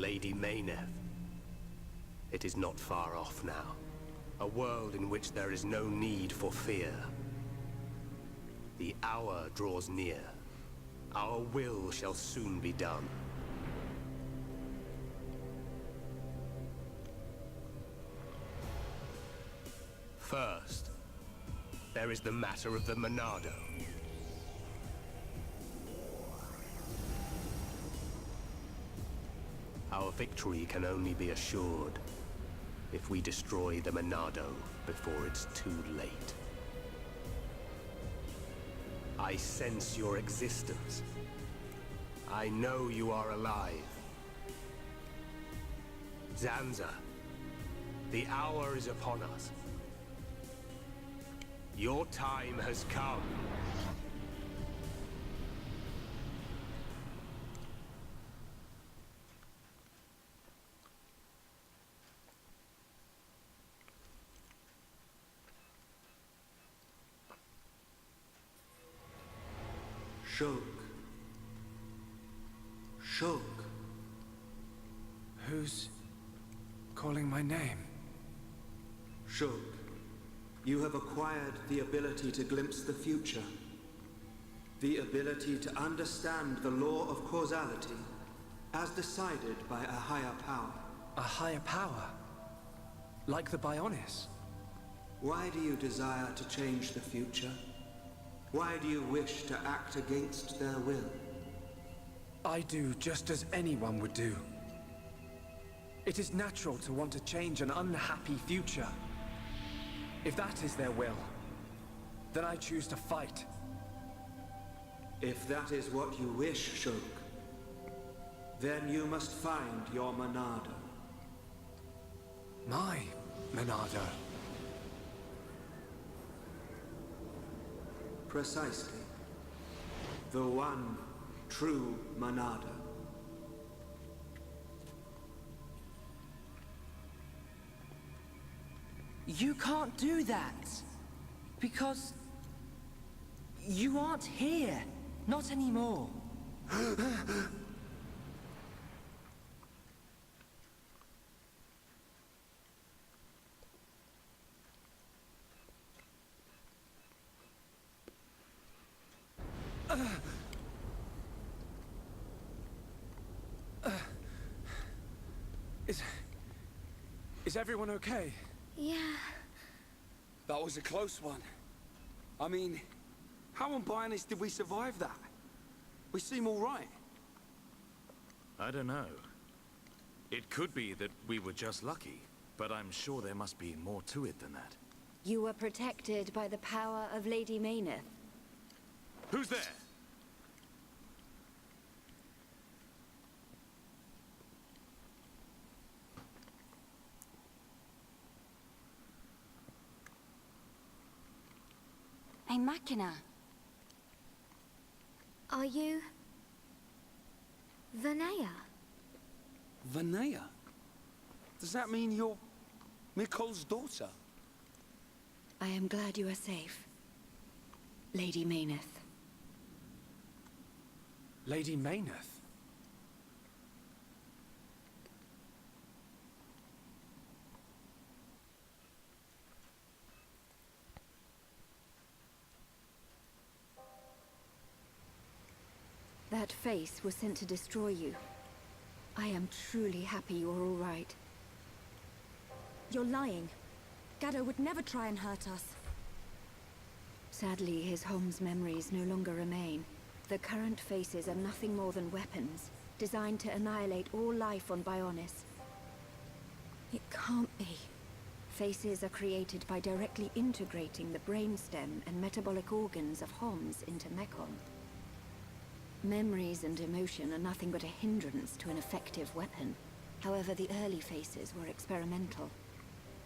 Lady Mayneth. It is not far off now. A world in which there is no need for fear. The hour draws near. Our will shall soon be done. First, there is the matter of the Monado. Our victory can only be assured if we destroy the Monado before it's too late. I sense your existence. I know you are alive. Zanza, the hour is upon us. Your time has come. Shulk. Shulk. Who's calling my name? Shulk, you have acquired the ability to glimpse the future. The ability to understand the law of causality as decided by a higher power. A higher power? Like the Bionis? Why do you desire to change the future? Why do you wish to act against their will? I do just as anyone would do. It is natural to want to change an unhappy future. If that is their will, then I choose to fight. If that is what you wish, Shulk, then you must find your Monado. My Monado? Precisely. The one true Monado. You can't do that. Because... you aren't here. Not anymore. Is everyone okay? Yeah. That was a close one. I mean, how on Bionis did we survive that? We seem all right. I don't know. It could be that we were just lucky, but I'm sure there must be more to it than that. You were protected by the power of Lady Mayneth. Who's there? Hey, Machina. Are you... Vanea? Vanea? Does that mean you're Mikol's daughter? I am glad you are safe. Lady Mayneth. Lady Mayneth? That face was sent to destroy you. I am truly happy you're all right. You're lying. Gado would never try and hurt us. Sadly, his home's memories no longer remain. The current faces are nothing more than weapons, designed to annihilate all life on Bionis. It can't be. Faces are created by directly integrating the brainstem and metabolic organs of Homs into Mekon. Memories and emotion are nothing but a hindrance to an effective weapon. However, the early faces were experimental.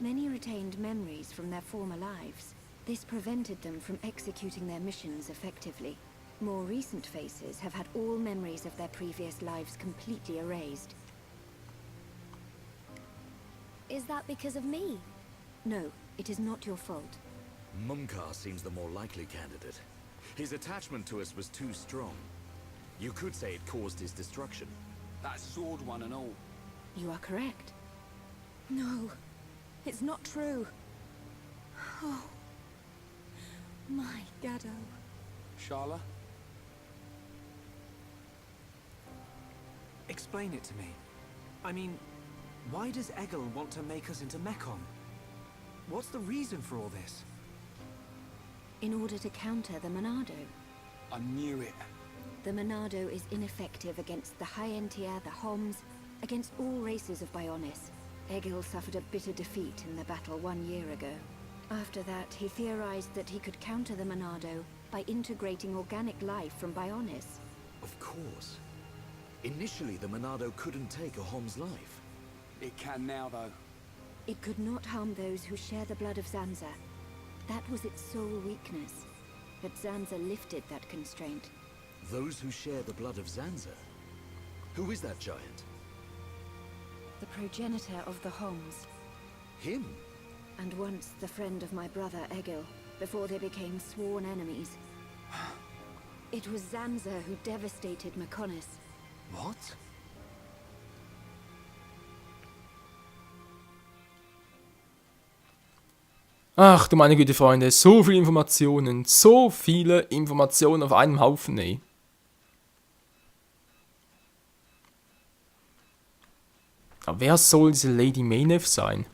Many retained memories from their former lives. This prevented them from executing their missions effectively. More recent faces have had all memories of their previous lives completely erased. Is that because of me? No, it is not your fault. Mumkar seems the more likely candidate. His attachment to us was too strong. You could say it caused his destruction. That sword one and all. You are correct. No, it's not true. Oh, my Gado. Shala? Explain it to me. I mean, why does Egil want to make us into Mekon? What's the reason for all this? In order to counter the Monado. I knew it. The Monado is ineffective against the High Entier, the Homs, against all races of Bionis. Egil suffered a bitter defeat in the battle 1 year ago. After that, he theorized that he could counter the Monado by integrating organic life from Bionis. Of course. Initially, the Monado couldn't take a Hom's life. It can now, though. It could not harm those who share the blood of Zanza. That was its sole weakness. But Zanza lifted that constraint. Those who share the blood of Zanza? Who is that giant? The progenitor of the Homs. Him? And once the friend of my brother Egil, before they became sworn enemies. It was Zanza who devastated Mekonis. What? Ach du meine Güte, Freunde, so viele Informationen auf einem Haufen, ey. Aber wer soll diese Lady Mayneth sein?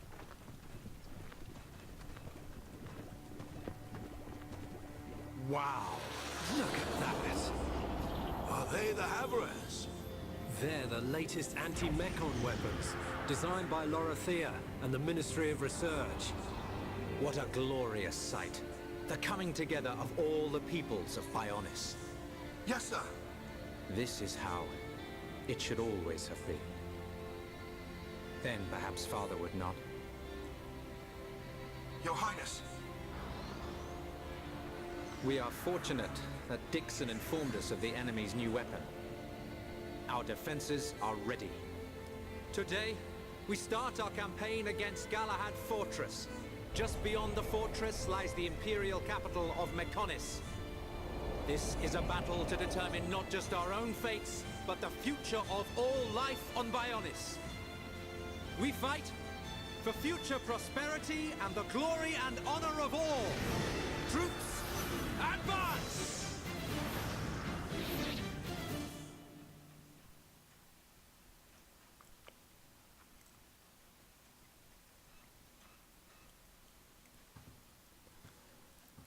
Wow, look at that. Are they the Havres? They're the latest anti-Mekon weapons, designed by Lorothea and the Ministry of Research. What a glorious sight. The coming together of all the peoples of Bionis. Yes, sir. This is how it should always have been. Then perhaps Father would not. Your Highness. We are fortunate that Dixon informed us of the enemy's new weapon. Our defenses are ready. Today, we start our campaign against Galahad Fortress. Just beyond the fortress lies the imperial capital of Mekonis. This is a battle to determine not just our own fates, but the future of all life on Bionis. We fight for future prosperity and the glory and honor of all. Troops, advance!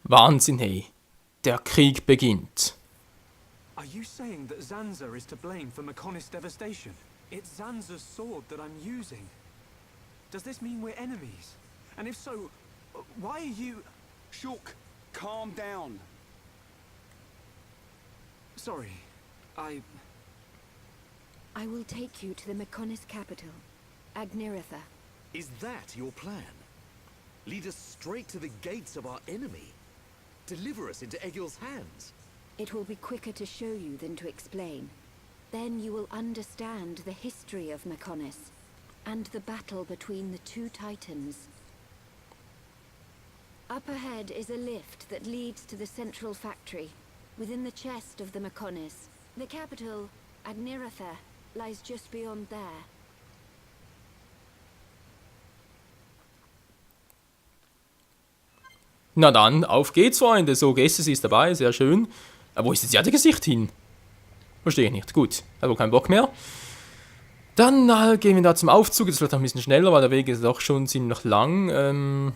Wahnsinn, hey. Der Krieg beginnt. Are you saying that Zanza is to blame for Mekonis' devastation? It's Zanza's sword that I'm using. Does this mean we're enemies? And if so, why are you... Shulk, calm down. Sorry, I will take you to the Mekonis capital, Agniratha. Is that your plan? Lead us straight to the gates of our enemy? Deliver us into Egil's hands? It will be quicker to show you than to explain. Then you will understand the history of Mekonis, and the battle between the two titans. Up ahead is a lift that leads to the central factory, within the chest of the Mekonis. The capital, Agniratha, lies just beyond there. Na dann, auf geht's, Freunde. So, Gesses ist dabei, sehr schön. Aber wo ist jetzt ja das Gesicht hin? Verstehe ich nicht. Gut, habe wohl keinen Bock mehr. Dann gehen wir da zum Aufzug. Das wird noch ein bisschen schneller, weil der Weg ist doch schon ziemlich lang.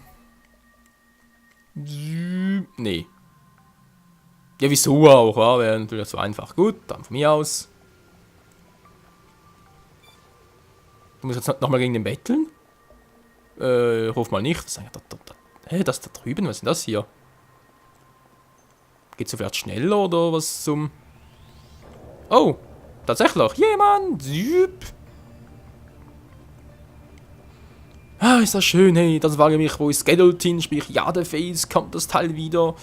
Nee. Ja, wieso auch, ja? Wäre natürlich so einfach. Gut, dann von mir aus. Du musst jetzt nochmal gegen den betteln? Ich hoffe mal nicht. Das ist eigentlich Hä, das da drüben, was ist denn das hier? Geht's so vielleicht schneller oder was zum... Oh, tatsächlich, jemand! Ah, ist das schön, hey, das war nämlich, wo ist Gedultin, sprich Jadeface, kommt das Teil wieder.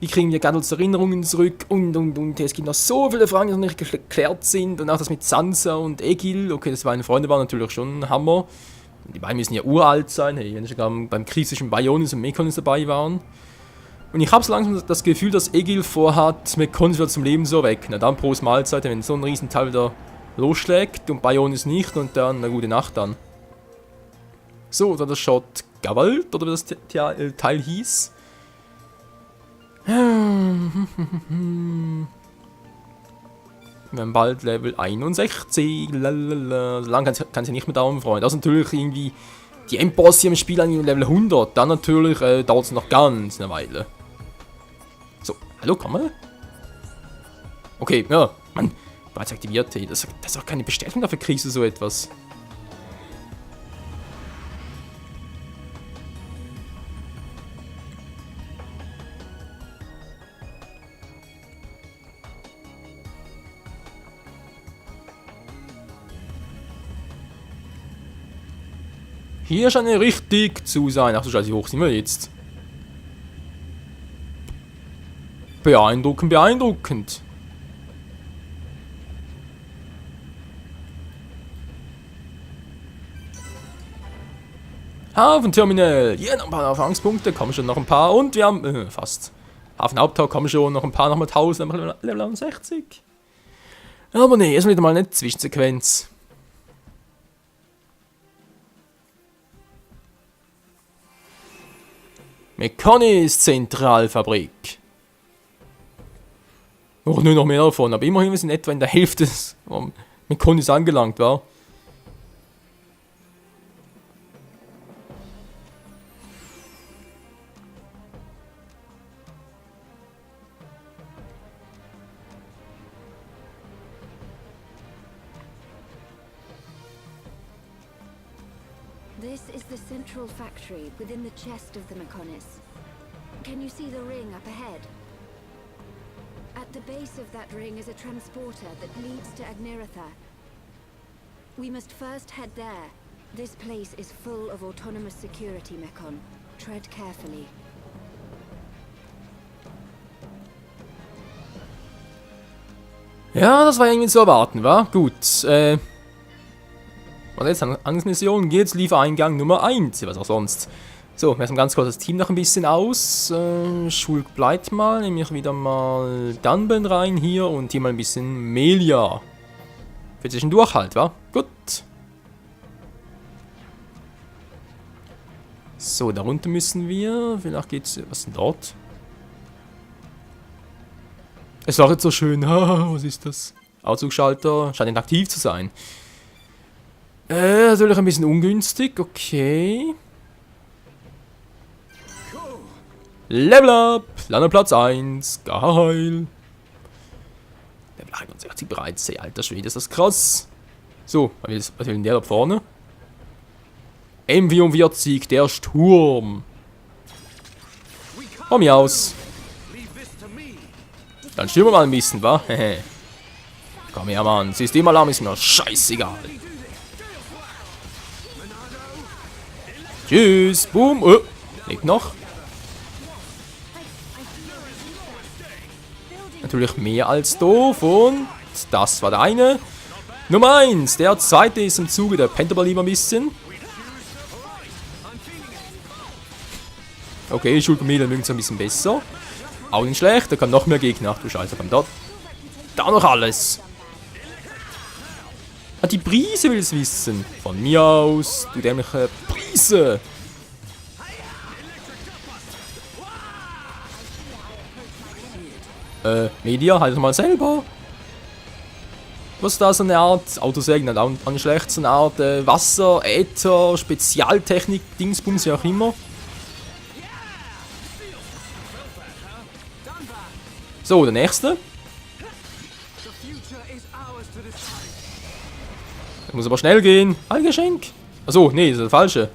Wie kriegen wir Gaddles Erinnerungen zurück und. Es gibt noch so viele Fragen, die noch nicht geklärt sind. Und auch das mit Sansa und Egil, okay, das meine Freunde waren natürlich schon ein Hammer. Die beiden müssen ja uralt sein, hey, wenn sie sogar beim Krieg zwischen Bionis und Mekonis dabei waren. Und ich habe so langsam das Gefühl, dass Egil vorhat, Mekonis wieder zum Leben so weg. Na dann, Prost Mahlzeit, wenn so ein Riesenteil wieder losschlägt und Bionis nicht und dann eine gute Nacht dann. So, dann das Shot Gavalt, oder wie das Teil hieß. Wir haben bald Level 61. Lalalala. So lange kann es ja nicht mehr dauern, Freunde. Also natürlich irgendwie die Endboss hier im Spiel an Level 100. Dann natürlich dauert es noch ganz eine Weile. So, hallo, komm mal. Okay, ja, Mann, bereits aktiviert. Hey. Das ist auch keine Bestätigung dafür, kriegst du so etwas. Hier scheint er richtig zu sein. Ach du Scheiße, wie hoch sind wir jetzt? Beeindruckend, beeindruckend. Hafenterminal. Hier noch ein paar Erfahrungspunkte. Kommen schon noch ein paar. Und wir haben fast. Hafenhaupttau, kommen schon noch ein paar. Nochmal 1000. Level 60. Aber nee, erstmal wieder mal eine Zwischensequenz. Mechonis Zentralfabrik. Nur noch mehr davon, aber immerhin wir sind etwa in der Hälfte des Mechonis angelangt, war. This is the central factory within the chest of the Mechonis. Can you see the ring up ahead? At the base of that ring is a transporter that leads to Agniratha. We must first head there. This place is full of autonomous security, Mechon. Tread carefully. Ja, das war irgendwie zu erwarten, wa? Gut, Und jetzt Handelsmission, geht's Liefereingang Nummer 1, was auch sonst. So, wir haben ganz kurz das Team noch ein bisschen aus. Schulk bleibt mal, nehme ich wieder mal Dunban rein hier und hier mal ein bisschen Melia. Für zwischendurch halt, wa? Gut. So, darunter müssen wir. Vielleicht geht's. Was ist denn dort? Es war jetzt so schön. Was ist das? Aufzugschalter scheint aktiv zu sein. Natürlich ein bisschen ungünstig. Okay. Level up! Landeplatz 1. Geil. Level 61 bereits. Ey, alter Schwede, ist das krass. So, was will denn der da vorne? M44, der Sturm. Komm hier aus. Dann stürmen wir mal ein bisschen, wa? Komm her, Mann. Systemalarm ist mir scheißegal. Tschüss. Boom. Lebt noch. Natürlich mehr als doof. Und das war der eine. Nummer 1. Der zweite ist im Zuge. Der pennt aber lieber ein bisschen. Okay, Schulkomädel mögen es ein bisschen besser. Auch nicht schlecht. Da kommt noch mehr Gegner. Ach du Scheiße, kommt dort. Da noch alles. Ah, die Brise will es wissen. Von mir aus. Du dämliche Brise. Media, halt mal selber. Was ist da so eine Art, Autosägen, auch nicht schlecht, so eine Art Wasser, Äther, Spezialtechnik, Dingsbums, wie auch immer. So, der nächste. Das muss aber schnell gehen. Ein Geschenk. Achso, nee, das ist der falsche.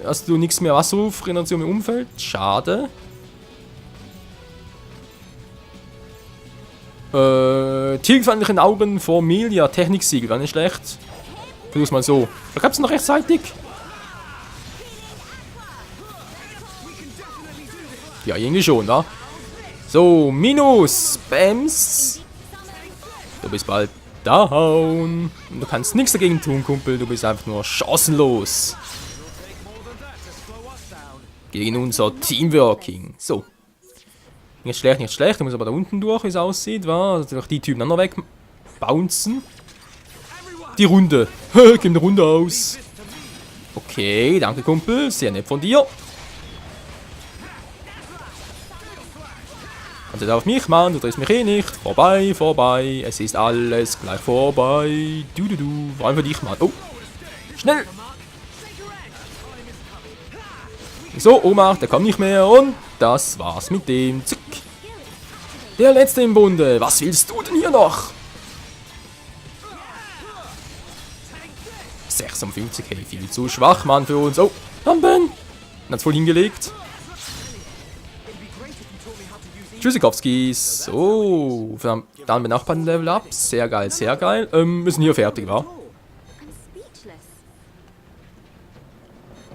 Hast du nichts mehr Wasserruf, Regeneration im Umfeld? Schade. Tiergefährlichen Augen vor Melia, Techniksiegel, war nicht schlecht. Versuch's mal so. Da gab's noch rechtzeitig. Ja, irgendwie schon, wa? So, Minus, Bams. Du bist bald down. Und du kannst nichts dagegen tun, Kumpel. Du bist einfach nur chancenlos. Gegen unser Teamworking. So. Nicht schlecht, nicht schlecht. Du musst aber da unten durch, wie es aussieht, wa? Also die Typen dann noch wegballern. bouncen. Die Runde. Gib eine Runde aus. Okay, danke Kumpel. Sehr nett von dir. Also auf mich, Mann. Du triffst mich eh nicht. Vorbei, vorbei. Es ist alles gleich vorbei. Du. Vor allem für dich, Mann. Oh. Schnell. So, Oma, der kommt nicht mehr. Und das war's mit dem. Zick. Der letzte im Bunde. Was willst du denn hier noch? 56, hey, viel zu schwach, Mann, für uns. Oh, Lampen. Hat's voll hingelegt. Tschüssikowski. So, dann benachbarten Level up. Sehr geil, sehr geil. Wir sind hier fertig, wa?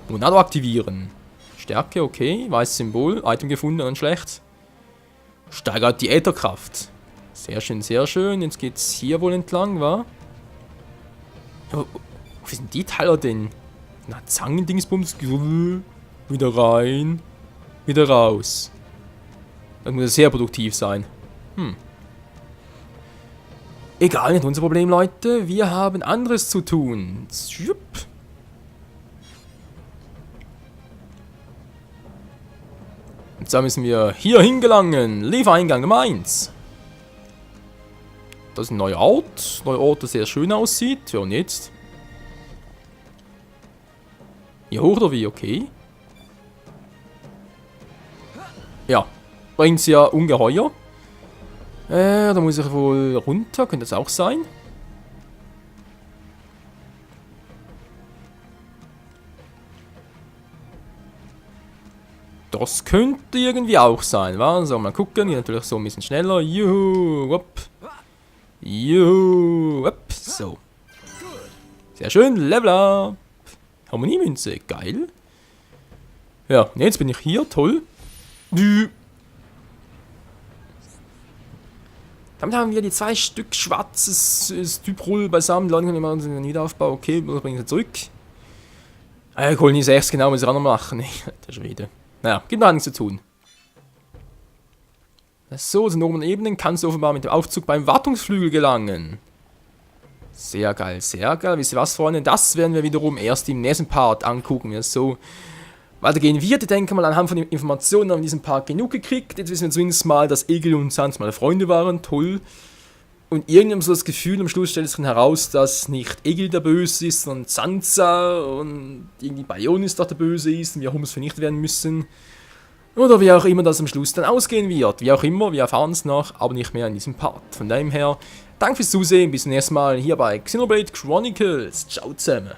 Monado aktivieren. Stärke, okay. Weißes Symbol. Item gefunden, dann schlecht. Steigert die Ätherkraft. Sehr schön, sehr schön. Jetzt geht's hier wohl entlang, wa? Wo sind die Teile denn? Na, Zangendingsbums. Wieder rein. Wieder raus. Das muss sehr produktiv sein. Egal, nicht unser Problem, Leute. Wir haben anderes zu tun. Schupp. Und zwar müssen wir hier hingelangen. Liefereingang Nummer 1. Das ist ein neuer Ort. Neuer Ort, der sehr schön aussieht. Ja, und jetzt? Hier hoch oder wie? Okay. Ja. Bringt's ja ungeheuer. Da muss ich wohl runter. Könnte das auch sein? Das könnte irgendwie auch sein, wa? So, mal gucken. Hier natürlich so ein bisschen schneller. Juhu, hopp. Juhu, hopp. So. Sehr schön. Level up. Harmoniemünze. Geil. Ja, jetzt bin ich hier. Toll. Damit haben wir die 2 Stück schwarzes Typrol beisammen. Die Leute können immer den Wiederaufbau. Okay, wir bringen sie zurück. Koloni 6, genau, muss ich auch noch machen. Das ist wieder. Naja, gibt noch nichts zu tun. So, zu den oberen Ebenen kannst du offenbar mit dem Aufzug beim Wartungsflügel gelangen. Sehr geil, sehr geil. Wisst ihr was, Freunde? Das werden wir wiederum erst im nächsten Part angucken, wie es so weitergehen wird. Ich denke mal, anhand von den Informationen haben wir diesen Part genug gekriegt. Jetzt wissen wir zumindest mal, dass Egil und Sans mal Freunde waren. Toll. Und irgendwann so das Gefühl, am Schluss stellt sich dann heraus, dass nicht Egil der Böse ist, sondern Sansa und irgendwie Bionis doch der Böse ist und wir Hummus vernichtet werden müssen. Oder wie auch immer das am Schluss dann ausgehen wird. Wie auch immer, wir erfahren es noch, aber nicht mehr in diesem Part. Von daher, danke fürs Zusehen, bis zum nächsten Mal hier bei Xenoblade Chronicles. Ciao zusammen.